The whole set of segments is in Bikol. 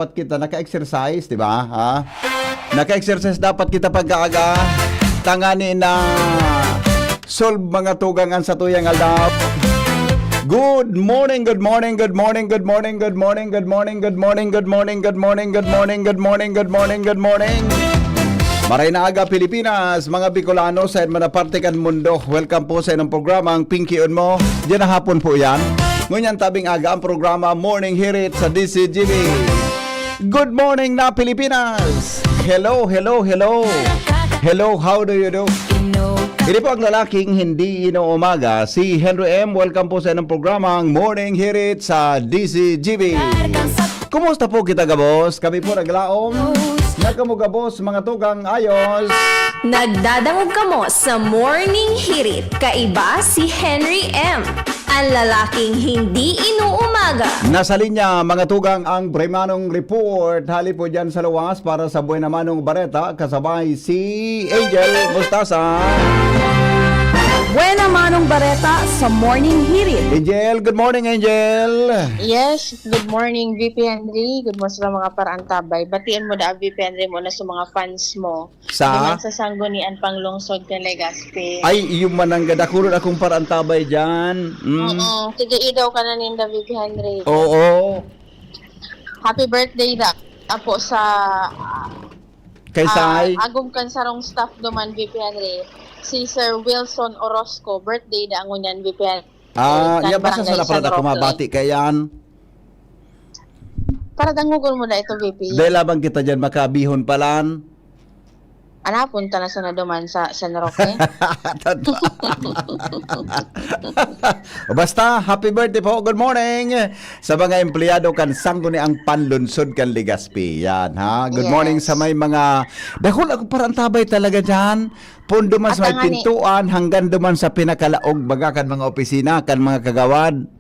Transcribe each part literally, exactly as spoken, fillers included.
dapat kita naka-exercise, di ba? Ha? Naka-exercise dapat kita pagkaaga. Tangani na solve mga tugang an satuyang aldaw. Good morning, good morning, good morning, good morning, good morning, good morning, good morning, good morning, good morning, good morning, good morning, good morning, good morning. Maray na aga, Pilipinas, mga Bicolano, sa man na parte kan mundo. Welcome po sa inong programa, ang Pinkion Mo. Diyan na hapon po yan. Ngunyan tabing aga ang programa Morning Hirit sa D C G B. Good morning na Pilipinas! Hello, hello, hello! Hello, how do you do? Ini po ang lalaking hindi inuumaga, si Henry M. Welcome po sa inong programang Morning Hirit sa D C G B. Kumusta po kita, gabos? Kami po naglaom na kamo, gabos, mga tugang, ayos. Nagdadangog kamo sa Morning Hirit. Kaiba si Henry M, ang lalaking hindi inuumaga. Nasa linya, mga tugang, ang Bremanong Report. Hali po dyan sa luwas para sa Buena Manong Bareta, kasabay si Angel Mustasa. Buena Manong Bareta sa Morning Hirit. Angel, good morning, Angel. Yes, good morning, V P Henry. Good morning sa mga paraantabay. Batiin mo da, V P Henry, mo na sa mga fans mo. Sa? Duman sa Sangguniang Panglungsod kan Legazpi. Ay, iyo man ang gadakulon akong paraantabay dyan. Mm. Oo, sige, idaw ka na ninda, V P Henry. Oo. Happy birthday da. Apo sa Kay ah, Sai? Agom kan sarong staff duman, V P Henry. Si Sir Wilson Orozco, birthday da ngunyan, V P Henry. Ah, Kan ya, basta Barangay sana pala San na Roque. Kumabati kay yan. Para dangogon mo na ito, V P. Dahil labang kita dyan, makabihon palan. Anapon ta na sana duman sa San Roque. Totoo. Basta, happy birthday po. Good morning sa mga empleyado kan Sangguniang Panlungsod kan Legazpi. Yan, ha? Good morning Yes. sa may mga, dakul ako paraantabay talaga dyan. Pon duman At sa may ang ani- pintuan, hanggang duman sa pinakalaog baga kan mga opisina, kan mga kagawad.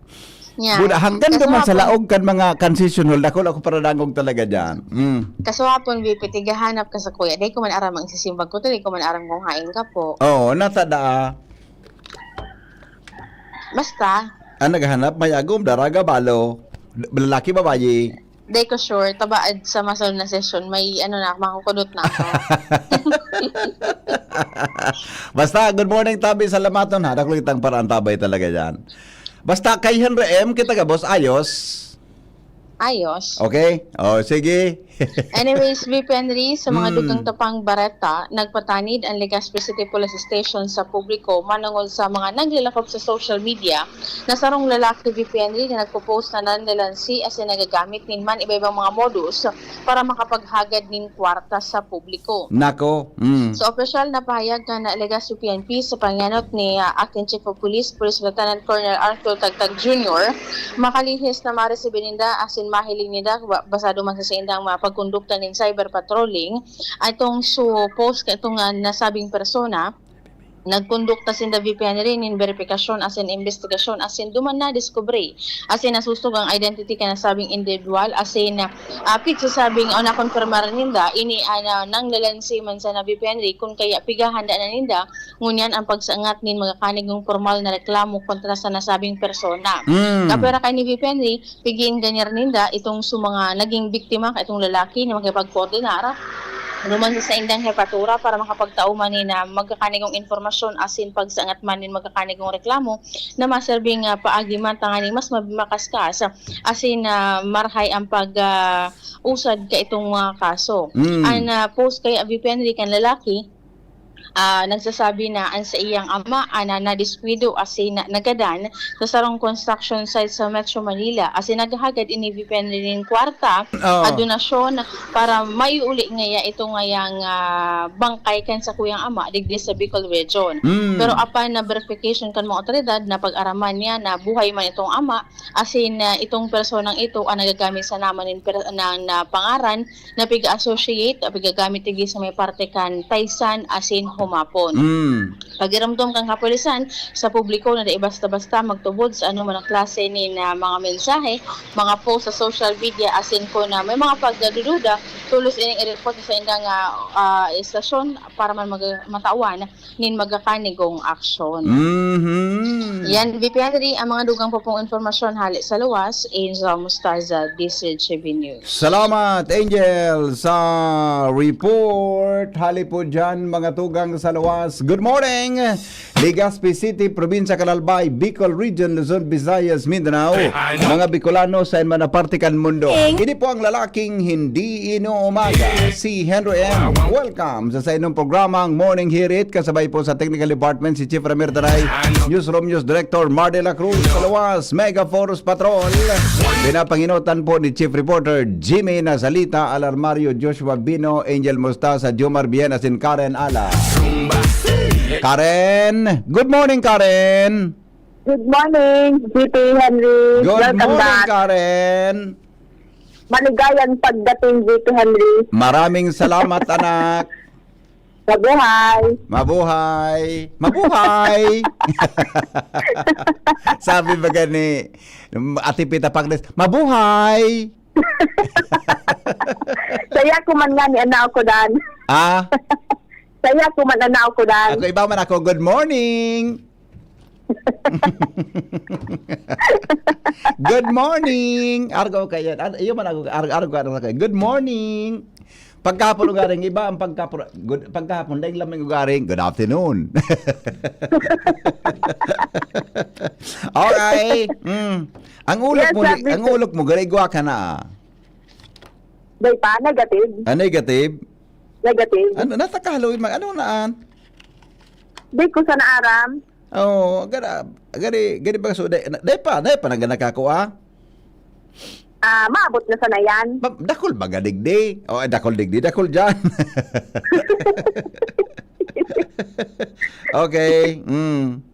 Yan. Buda, hanggang duman sa Kasuhapon, laog kan mga concession hall, dakul ako paradangog talaga dyan. Mm. Kasuhapon, V P, tigahanap ka sa kuya. Di ko man aram ang sisimbag ko, di ko man aram kung hain ka po. Oo, natada. Basta. Ang naghahanap, may agom, daraga, balo. Lalaki, babayi. Di ko sure. Tabaad sa masunod na session, may ano na, makukudot na ako. Basta, good morning, Tabi. Salamaton, ha? Dakul kitang paraantabay talaga yan. Basta, kay Henry M, kita ka, boss, ayos? Ayos. Okay? O, sige. Anyways, V P Henry, sa mga Hmm. dugang tapang bareta, nagpatanid ang Legazpi City Police Station sa publiko manungod sa mga naglalakop sa social media na sarong lalaki, V P Henry, na nagpo-post na nanlalansi asin nagagamit nin man iba-ibang mga modus para makapaghagad nin kwarta sa publiko. Nako, mm. Sa opisyal na pahayag kan Legazpi P N P sa pangenot ni, ah, Acting Chief of Police, Police Lieutenant Colonel Arthur Tagtag Junior, makalihis na maresibi ninda asin mahiling ninda ba-, basado man sa saindang mga pagkondukta nin cyber patrolling, itong su-, post ka itong, ah, nasabing persona. Nagkondukta sinda, V P Henry, nin beripikasyon asin imbestigasyon asin duman nadiskubre asin nasusog ang identity kan nasabing individual asin, ah, pigsa sabing o nakonpirmar ninda ini, ah, na nanglalansi man sana, V P Henry, kun kaya pighahanda na ninda ngunyan ang pagsangat nin magakanigong pormal na reklamo kontra sa nasabing persona. Mm. Kapira kay ni V P Henry, pig-iinganyar ninda itong su mga naging biktima ka itong lalaki na makipagkoordinar duman sa saindang hepatura para makapagtao man nin, ah, magkakanigong impormasyon asin pagsangat man nin magkakanigong reklamo na maserbing, ah, paagi man tanganing mas mab-, makaskas, ah, asin, ah, marhay ang pag, ah, usad ka itong mga kaso. Mm. Ang, ah, post kay V P Henry kan lalaki, ah, nagsasabi na ang saiyang ama, ah, na nadiskuido asin na-, nagadan sa sarong construction site sa Metro Manila. Asin naghahagad ini, V P Henry, nin kwarta Oo. at donasyon para maiuli ngaya ito ngayang, ah, bangkay kan sakuyang ama digdi sa Bicol Region. Mm. Pero apan na verification kan mga otoridad na pag-araman niya na buhay man itong ama, asin, ah, itong personang ito ang nagagamit sa naman nin per-, na, na pangaran na piga-associate o pigagamit digdi sa may parte kan Taysan asin Humapon. Mm. Pagiromdom kan kapulisan sa publiko na dai basta-basta magtubod sa anoman na klase nin, ah, mga mensahe, mga post sa social media, asin kun, ah, may mga pagdududa, tolos ining i-report sa sainda nga, ah, estasyon para man maga-, matawan nin magakanigong aksyon. Mhm. Yan, V P Henry, ang mga dugang pa pong impormasyon hale sa luwas, Angel Mostaza, D C G B News. Salamat, Angel, sa report. Hale po dyan, mga tugang sa luwas. Good morning! Legazpi City, Probinsya Calalbay, Bicol Region, Luzon, Visayas, Mindanao. Mga Bicolano sa man na parte kan mundo. Ini po ang lalaking hindi inuumaga, si Henry M. Welcome sa, sa inyong programang Morning Hirit, kasabay po sa Technical Department, si Chief Ramir Taray, Newsroom News Director Mar de la Cruz, sa luwas, Mega Force Patrol. Pinapanginotan po ni Chief Reporter Jimmy Nazalita, Alarmario Joshua Bino, Angel Mostaza, Jomar Bien, asin Karen Ala. Karen! Good morning, Karen! Good morning, V P Henry. Good Welcome morning, back. Karen. Maligayang pagdating, V P Henry. Maraming salamat, anak. Mabuhay. Mabuhay. Mabuhay. Sabi ba gani, Ate Pita Pagnes, "Mabuhay." Saya ko man nga ni anak ko, Dan. Ah? Saya ko man anak ko, Dan. Ako, iba man ako, "Good morning." Good morning. Argo kayo. Ar-, iyo man ako, ar-, argo, argo kayo. Good morning. Pagkahapon ugaring iba ang pagkahapon, good, pagkahapon, dahil lang may ugaring, good afternoon. Okay. Mm. Ang ulok Yes, mo, sir, ang Mister ulok mo, garigwa ka na, ah. Day pa, negative. Ah, negative? Negative. Ano, nasa kahaloy, mag-, ano naan? Di ko sana aram. Oo, gara-, gari, gari ba so, day, day pa, day pa, naganakako, ah? Ah, maabot na sana yan. Ma-, dakul ba gadigdi? O, ay, dakul digdi, dakul dyan. Okay, mm.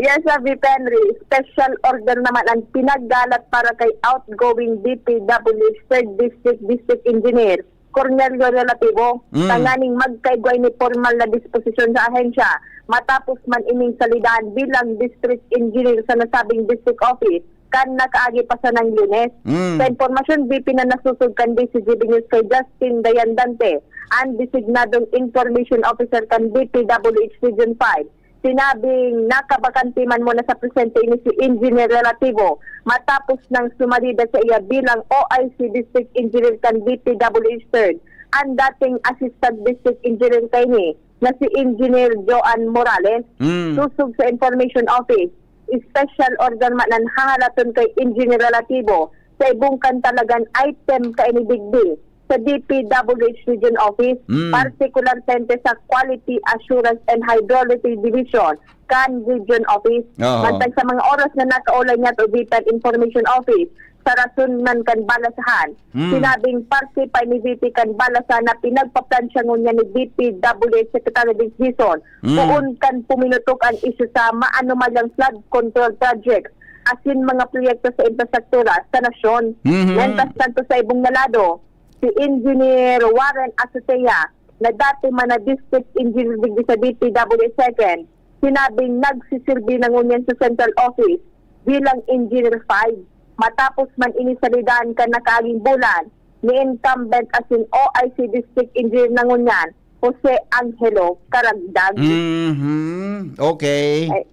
Yes, sabi Henry, special order naman ang pinaggalat para kay outgoing D P W third District District Engineer Cornelio Relativo, Mm. tanganing magkaigway ni formal na disposisyon sa ahensya matapos man ining salidahan bilang District Engineer sa nasabing District Office kan nakaagi pa sanang Lunes. Mm. Sa impormasyon, V P na nasusog kan D C G B News kay Justin Dayandante, ang designadong Information Officer kan D P W H Region five, sinabing nakabakante man muna sa presente ini si Engineer Relativo matapos nang sumalida sa iya bilang O I C District Engineer kan D P W H third, ang dating Assistant District Engineer kaini na si Engineer Joan Morales. Mm. Susog sa Information Office, special order man ang hahalaton kay Engineer Relativo sa ibong kan talagan item kaini digdi sa D P W H Region Office, Mm. partikularmente sa Quality Assurance and Hydrology Division kan Region Office. Oo. Mantang sa mga oras na nakaulay niya to, District Information Office, sa rason man kan balasahan, Mm. sinabing parte pa ni V P kan balasahan na pinagpaplansya ngunyan ni D P W H Secretary Vince Dizon, Mm. poon kan puminutok ang isyu sa maanomalyang flood control project asin mga proyekto sa infrastruktura sa nasyon. Mhm. Mientras tanto, sa ibong na lado, si Engineer Warren Azotea, na dati man na District Engineer digdi sa D P W H second, sinabing nagsisirbi na ngunyan sa Central Office bilang Engineer five, matapos man ini salidahan kan nakaaging bulan ni incumbent asin O I C District Engineer na ngunyan, Jose Angelo Karagdag. Mhm. Okay. Ay,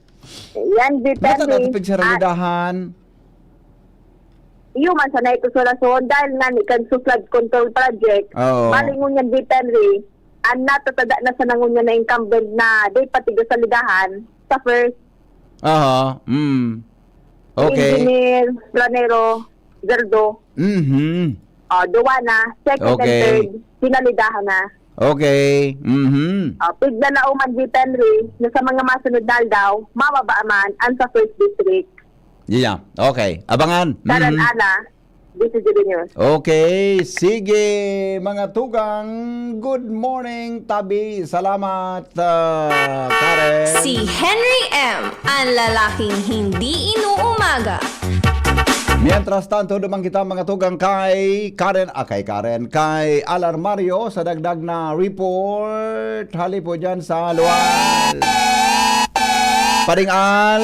yan, Depende. Mata na ito Ah, pigsaralidahan. Iyo man sana ito sa rason, dahil nga ni kan sa flood control project, Oo. malingon yan, Depende, ang natatada na sa nangon niya na incumbent na di patigo sa lidahan sa first. Aha, mm. Okay. Engineer Planero Gerdo. Mhm. Ah, duwa na, second and Okay. third, pinalidahan na. Okay. Mhm. Ah, piglalauman, Depende, na sa mga masunod na aldaw, mababa man ang sa first district. Yeah. Okay. Abangan. Karan Mhm. Ana, D C G B News. Okay. Sige, mga tugang. Good morning, tabi. Salamat, ah, Karen. Si Henry M, ang lalaking hindi inuumaga. Mientras tanto, duman kita, mga tugang, kay Karen, ah, kay Karen, kay Alarmario sa dagdag na report. Hali po dyan sa Lual. Pading Al,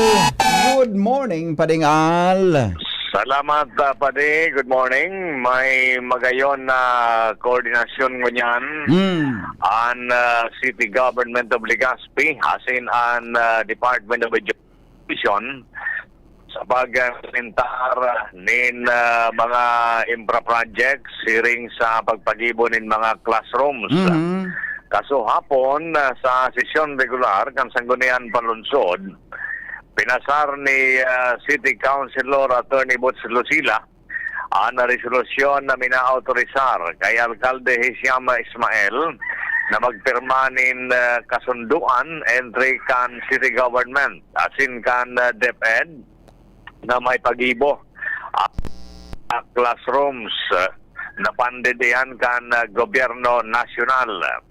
good morning, Pading Al. Salamat, ah, Padi. Good morning. May magayon na koordinasyon ngunyan Hmm. an, ah, City Government of Legazpi, asin an, ah, Department of Education sa pag-implementar nin, ah, mga infra projects hiring sa pagpagibo nin mga classrooms. Mhm. Kasuhapon, ah, sa sesyon regular kan Sangguniang Panlunsod, pinasar ni, ah, City Councilor Attorney Boots Lucila an resolusyon na minaautorisar kay Alkalde Hisham Ismael na magpirma nin, ah, kasundoan entre kan City Government asin kan, ah, DepEd na may pagibo, ah, classrooms, ah, na funded iyan kan, ah, gobyerno nasyonal.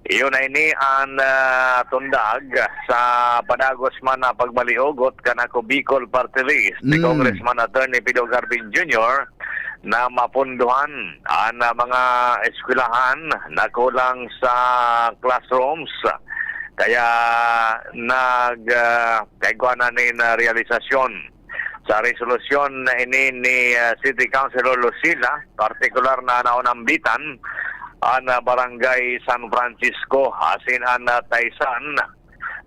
Iyo na ini an, ah, tundag sa padagos man na pagmaliugot kan Ako Bicol Party List ni Mm. Congressman Attorney Pido Garvin Junior na mapunduhan an, ah, mga eskwelahan na kulang sa classrooms. Kaya nag, ah, kaigwa na nin, ah, realisasyon sa resolusyon na ini ni, ah, City Councilor Lucila, partikular na naunambitan an, ah, Barangay San Francisco, asin an, ah, Taysan,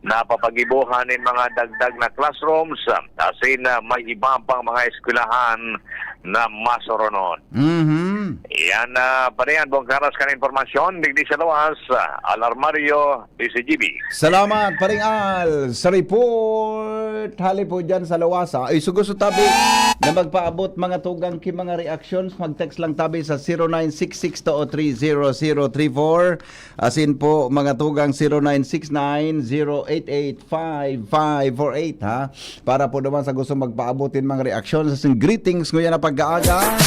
na papagibohan nin mga dagdag na classrooms, ah, asin, ah, may iba pang mga eskwelahan na masurunon. Mhm. Yan, ah, Padi, an buong karas kan impormasyon, digdi sa luwas, ah, Al Armario, D C G B. Salamat, Paring Al, sa report. Hali po dyan sa Lawasa. Ay, so gusto tabi na magpaabot mga tugang ki mga reactions, mag-text lang tabi sa zero nine six six two oh three zero zero three four. Asin po, mga tugang, zero nine six nine zero eight eight five five four eight, ha? Para po naman sa gusto magpaabot nin mga reactions, asin greetings nguyan na pag-aaga.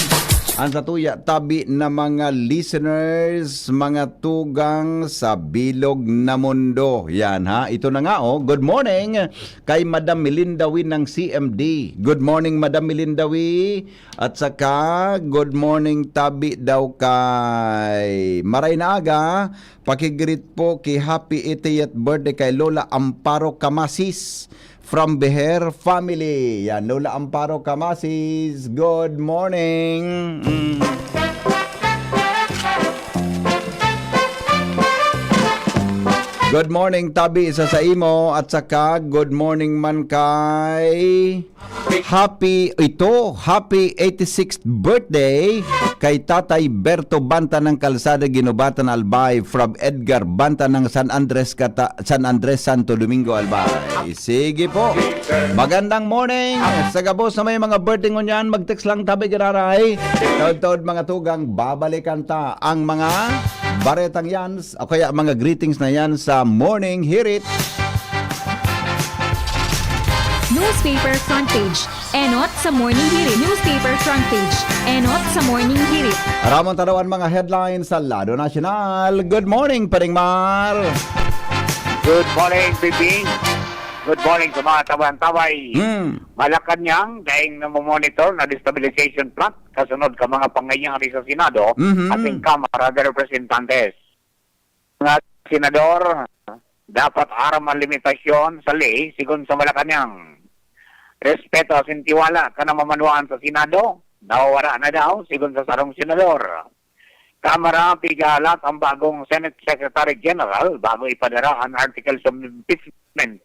An satuya tabi na mga listeners, mga tugang sa bilog na mundo. Yan, ha? Ito na nga, oh. Good morning kay Madam Melinda Win ng C M D. Good morning, Madam Melinda Win. At saka, good morning tabi daw kay Maray na Aga. Paki-greet po ki happy eightieth birthday kay Lola Amparo Camasis from Beher family. Yan, Lola Amparo Camasis, good morning. Mm. Good morning, tabi sa saimo, at saka good morning man kay happy, ito, happy eighty-sixth birthday kay Tatay Berto Banta ng Kalsada, Guinobatan, Albay, from Edgar Banta ng San Andres, Cata-, San Andres, Santo Domingo, Albay. Sige po. Magandang morning. Sa gabos na may mga birthday ngunyan, mag-text lang tabi giraray. Taod-taod mga tugang, babalikan ta ang mga baretang yan, o kaya mga greetings na yan sa Morning Hirit. Newspaper front page. Enot sa Morning Hirit. Newspaper front page. Enot sa Morning Hirit. Ramon tanawan mga headlines sa lado nasyonal. Good morning, Paring Mar. Good morning, Piping. Good morning sa mga tabayang-tabay. Hmm. Malacañang, daing namomonitor na destabilization plot kasunod ka mga pangyayari sa Senado Mhm. at sa Kamara de Representantes. Mga senador, dapat aram ang limitasyon sa ley sigon sa Malacañang. Respeto asin tiwala kan namamanwaan sa Senado, nawawara na daw, sigon sa sarong senador. Kamara, pigahalat ang bagong Senate Secretary General bago ipadara an articles of impeachment.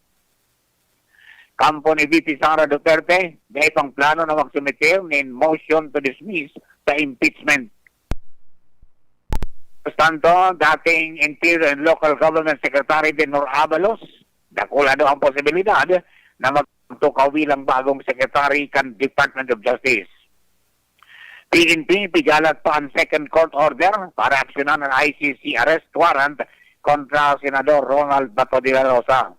Kampo ni V P Sara Duterte, dai pang plano na magsumiter nin motion to dismiss sa impeachment. Tanto, dating Interior and Local Government Secretary Benhur Abalos, dakula daw ang posibilidad na magtukaw bilang bagong secretary kan Department of Justice. P N P, pigahalat pa an second court order para aksyonan an I C C arrest warrant kontra Senador Ronald Bato de la Rosa.